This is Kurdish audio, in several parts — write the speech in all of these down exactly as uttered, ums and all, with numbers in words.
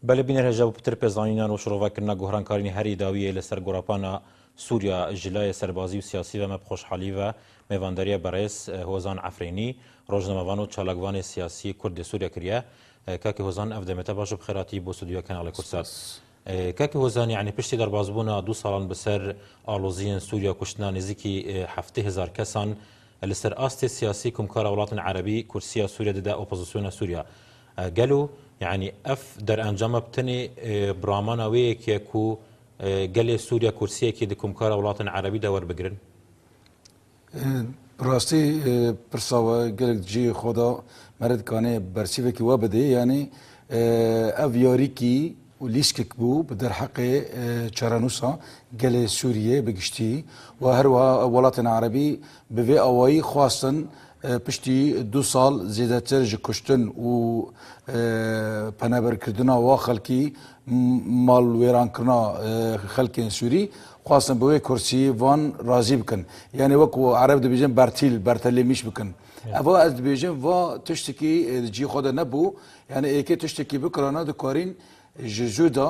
Belê bîner hêja bo pitir pêzanînan û şirovakirina guhrankarînê herî dawiyê li ser gorapana Sûriya ji layê serbazî û siyasî ve me bi xweşhalî ve mêvandariya berêz, e, Hozan Efrênî, rojnamevan û çalakvanê siyasî Kurd ê Sûriye kiriye. E, Kakê Hozan, ev demê te baş û bi xêr hatî bo stûdyoya Kanalê Kurdsat. Spas. E, Kakê Hozan, yanî piştî derbazbûna du salan bi ser aloziyên Sûriya, kuştina nêzîkî, e, heftê hezar kesan, li ser astê siyasî Komkara Welatên Erebî kursiya Sûriye dide opozisyona Sûriya. E, gelo, yanî ev derencama bi tenê, e, bi ramana wê yekê ye ku, e, gelê Sûriye kursiyekê di Komkara Welatên Erebî de werbigirin? E, bi rastî, e, pirsa we gelek cihê xwe de, me re dikanê bersîvekî we bidê. Yanî, e, ev yarîkî û lîstik bû bi derheqê, e, çarenûsa gelê Sûriyê bi giştî û her wiha welatên Erebî bi vê awayî xwestin, e, piştî du sal zêdetir ji kuştin û, e, peneberkirina wa xelkî, m-, malwêrankirina, e, xelkên Sûrî, xwestin bi wê kursî van razî bikin. Yanî wek ku Ereb dibêjin bertîl, bertelemîş bikin. Evet. Eva ez dibêjim, va tiştekî, e, di cî xwe de nebû. Yanî êkê tiştekî bikirana dikarîn ji zû de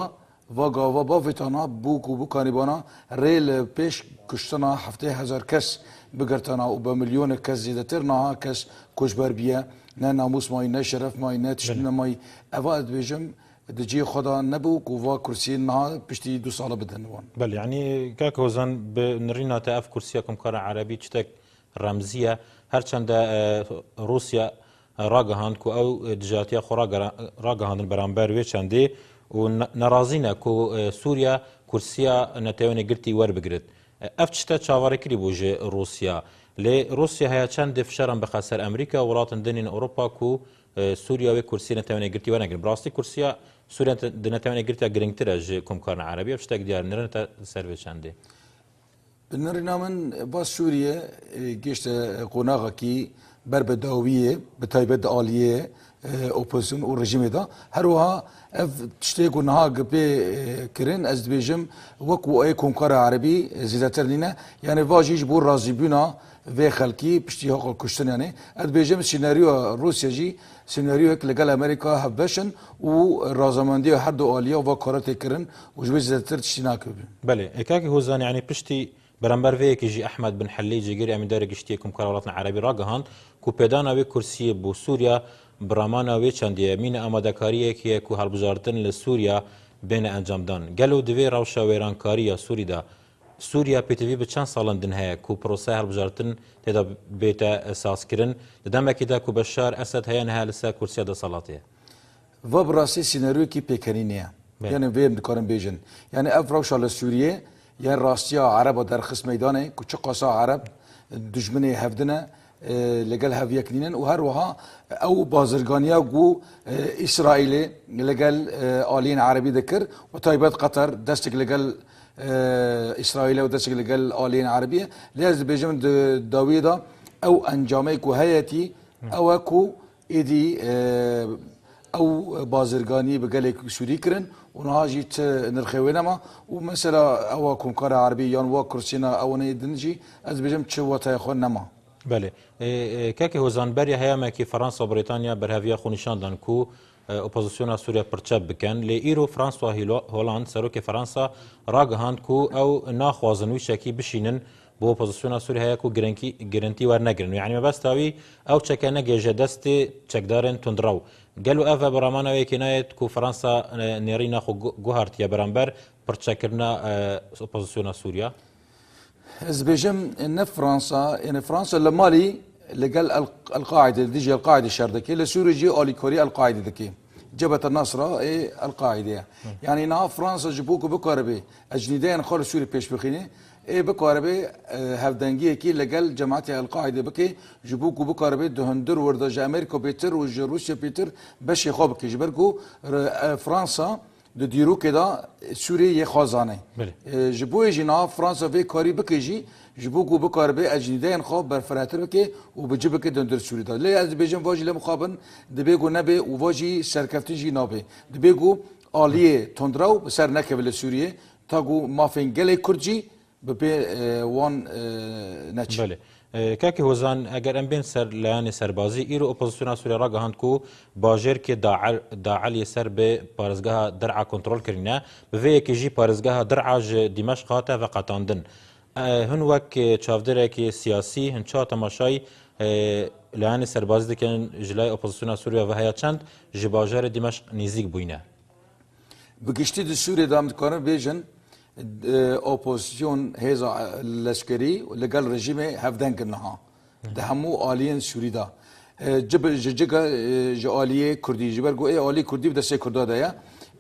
va gava bavêtana bû ku bikanîbana rê li pêş kuştina heftê hezar kes bigirtana û bi milyonek kes zêdetir niha kes koçber biye. Ne namûs mayî, ne şeref mayî, ne tiştî Belê. ne mayî. Eva ez dibêjim, di cihê xwe de nebû ku va kursiyê niha piştî du sala bidin wan. Belê, yanî kak Hozan, bi nirîna te ev kursiya Komkara Erebî tiştek remzî ye. Her çende, e, Rûsya ragihand ku ew, e, dijatiya xwe ragera-, ragihandin beramber wê çendê û ne-, nerazî ne ku, e, Sûriya kursiya Netewên Yekgirtî werbigirit. E, ev tişte çaverêkirî bû ji Rûsya. Lê Rûsya heye çendê fişaran bixe ser Amerîka û welatên din ên Ewropa ku, e, Sûriya wê kursiyê Netewên Yekgirtî wernegirin. Bi rastî kursiya Sûriya te-, di Netewên Yekgirtî de girîngtir e ji Komkarên Erebî. Ev tiştek diyar, nirîna te li ser vê çendê? Bi nirîna min, va Sûriye, e, gihişte qonaxekî ber bi dawiyê, bi taybet di aliyê, e, opozîsyon û rejîmê de. Her wiha ev tiştê ku niha gi pê, e, kirin, ez dibêjim, wek ku ê Komkara Erebî, e, zêdetir nîne. Yanî va jî ji bo razîbûna vê xelkî piştî heqal kuştin, yanî. Ez dibêjim, senaryoya Rûsya jî senaryoyek li gel Amerîka hevbeş in û razamendiya her du aliya va kara tê kirin û ji vê zêdetir tiştî nake. Belê, e, Kakê Hozan, yanî piştî Beramber vê yekê jî Ehmed Bin Helî, cîgirê Emîndarê Giştî yê Komkara Welatên Erebî, ragihand ku pêdana wê kursiyê bo Sûriya bi ramana wê çendê ye, mîna amadekariyekê ye ku hilbijartin li Sûriya bêne encamdan. Gelo di vê rewşa wêrankarî ya Sûrî de Sûriya pêtivî bi çend salan din heye ku proseya hilbijartin tê de bête sazkirin, di demekê de ku Beşar Esed heye niha li ser kursiya desthilatê ye? Va bi rastî senaryoyekî pêkenînê ye. Belê. Yanî vê em dikarin bêjin. Yanî ev rewşa li Sûriyê, yanî rastiya Ereba derxist meydanê ku çiqasa Ereb dijminê hev din e, e, li gel hev yek nînin û her wiha ew bazirganiya ku, e, Îsraîlê li gel, e, aliyên Erebî dikir, bi taybet Qeter destek li gel, e, Îsraîlê û destek li gel aliyên Erebî ye. Lê ez dibêjim di dawiyê de ew encamê ku heyetî, Hı. ew e ku Êdî, e, ew bazirganî bi gelek Sûrî kirin û niha jî ti nirxê wê nema û mesela ewa Komkara Erebî yan wa kursiyên ewanê din jî ez dibêjim çi wataya xwe nema. Belê. E, e, Kekê Hozan, beriya heyamekî Fransa û Brîtanya berheviya xwe nîşan dan ku, e, opozisyona Sûriye pirçe bikin. Lê îro François Hilo-, Hollande, serokê Fransa, ragihand ku ew naxwazin wî çekî bişînin bo opozisyona Sûrî heye ku girengî-, girintî wernegirin. Yanî mebesta wî ew çeke negihêje destê çekdarên tundrew. Gelo ev e bi ramana wê yekê nayêt ku Fransa, e, nêrîna xwe gu-, guhartiye beramber pirçekirina, e, opozisyona Sûriya? Ez dibêjim, ne Fransa, yani Fransa li malî li gel El-, El-Qaîde, li dijî El-Qaîde şer dike, li Sûriyê jî alîkarî El-Qaîde dike. Cebhete Nasra ê El-Qaîde ye. Hı. Yani niha Fransa ji bo ku bikaribe ecnîdeyên xwe li Sûriyê pêş bixîne, ê bikaribe, e, hevdengiyekî li gel cemaetê El-Qaîde bike, ji bo ku bikaribe di hundir wir de ji Amerîka bêtir û ji Rûsya bêtir beşê xwe bike. Ji ber ku, e, Fransa di dîrokê de Sûriyê yê xwe zane. Belê. E, ji bo yê jî niha Fransa vê karî bike jî, ji bo ku bikaribe ecnîdeyên xwe berfirehtir bike û bi cih bike di hundir Sûrî de. Lê ez dibêjim, va jî lê mixabin dibe ku nebe û va jî serkeftin jî nabe. Dibe ku aliyê tundrew bi ser nekeve li Sûriyê, ta ku mafên gelê Kurd jî bi pê, e, wan, e, neçe. Belê. E, Kekê Hozan, eger em bên ser layanê serbazî, îro opozisyona Sûriye ragihand ku bajêrkê Dael-, Daeliyê ser bi parêzgeha Dir'a kontrol kirîne, bi vê yekê jî parêzgeha Dir'a ji Dîmeşq hate veqetandin. E, hûn wek, e, çavdêrekê siyasî, hûn çawa temaşayî, e, layanê serbazî dikin, ji layê opozisyona Sûriye ve heya çend ji bajarê Dîmeşq nîzîk bûyne? Bi giştî di Sûriyê de em dikarin bêjin, e, opozîsyon, hêza, e, leşkerî li gel rejîmê hevdeng in niha. Di hemû aliyên Sûrî de. E, ci bi-, ji cika, e, ji aliyê Kurdî, ji ber ku ê alî Kurdî bi destê Kurda de ye.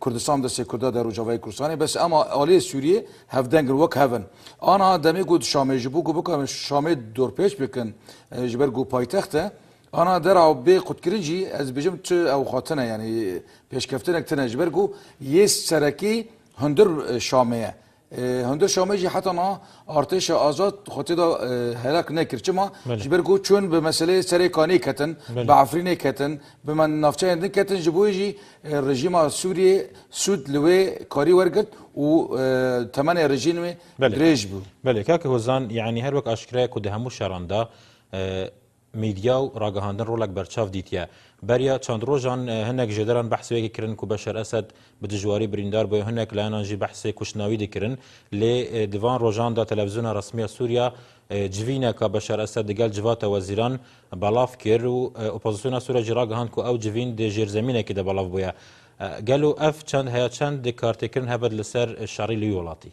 Kurdistan bi destê Kurda de, Rojavayê Kurdistanê. Bes ema aliyê Sûriyê hevdeng in, wek hev in. Ana demê ku di Şamê, ji bo ku bikarin Şamê dorpêç bikin, e, ji ber ku paytext e, Ana dera bê qutkirin jî, ez dibêjim tu ew xwe tune, yanî pêşkeftinek tune, ji ber ku yê serekî hundir, e, Şamê ye. E, hundir Şamê jî heta niha artêşa azad xwe tê de, e, helak nekir. Çima? Belê. Ji ber ku çûn bi meseleyê Serêkaniyê ketin, Belê. bi Efrînê ketin, bi men navçeyên din ketin, ji bo wê jî, e, rejîma Sûriyê sûd li wê karî wergirt û, e, temenê rejîmê Belê. dirêj bû. Belê, kak Hozan, yanî her wek aşkere ye ku di hemû şeran de, e, Medya û ragihandin rolek berçav dîtiye. Beriya çend rojan, e, hinek jêderan behs wê yekê kirin ku Beşar Esed bi dijwarî birîndar bûye, hinek layanan jî behsê kuştina wî dikirin. Lê, e, di van rojan de televîzyona resmiya Sûriya, e, civîneka Beşar Esed digel civata wezîran belav kir û, e, opozisyona Sûriya jî ragihand ku ew civîn di jêrzemînekê de belav bûye. E, gelo ev çend heya çend di kartêkirin hebe li ser, e, şerî li wî welatî?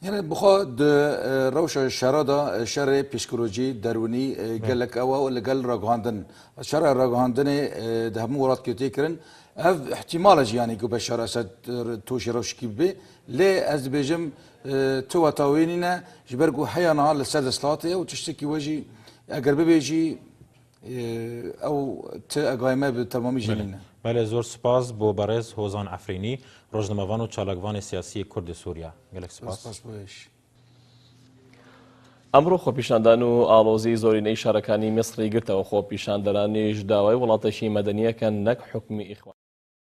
Yani, bi xwe di, e, rewşa şera de, e, şerê psîkolojî, derûnî, e, Evet. gelek ew e li gel ragihandin. Şera ragihandinê, e, di hemû welat tê kirin. Ev ihtimal e jî, yani, ku Beşar Esed, e, tûşî rewşekî bibe. Lê ez dibêjim, e, tu weta wê nîne, ji ber ku heya niha li ser desthilatê ye û tiştekî we jî, eger bibe jî, Ew ti egayê me bi temamî jî Belê. nîne. Belê, zor spas bo berêz Hozan Efrînî, rojnamevan û çalakvanê siyasî yê Kurd ê Sûriya. Gelek spas. Spas bo wê jî. ئەمڕۆ خۆپیشاندان و ئاڵۆزی زۆرینەی شارەکانی میسری گرتەوە. خۆپیشاندەرانیش داوای وڵاتێکی مەدەنیەکەن نەک حکومی ئیخوان.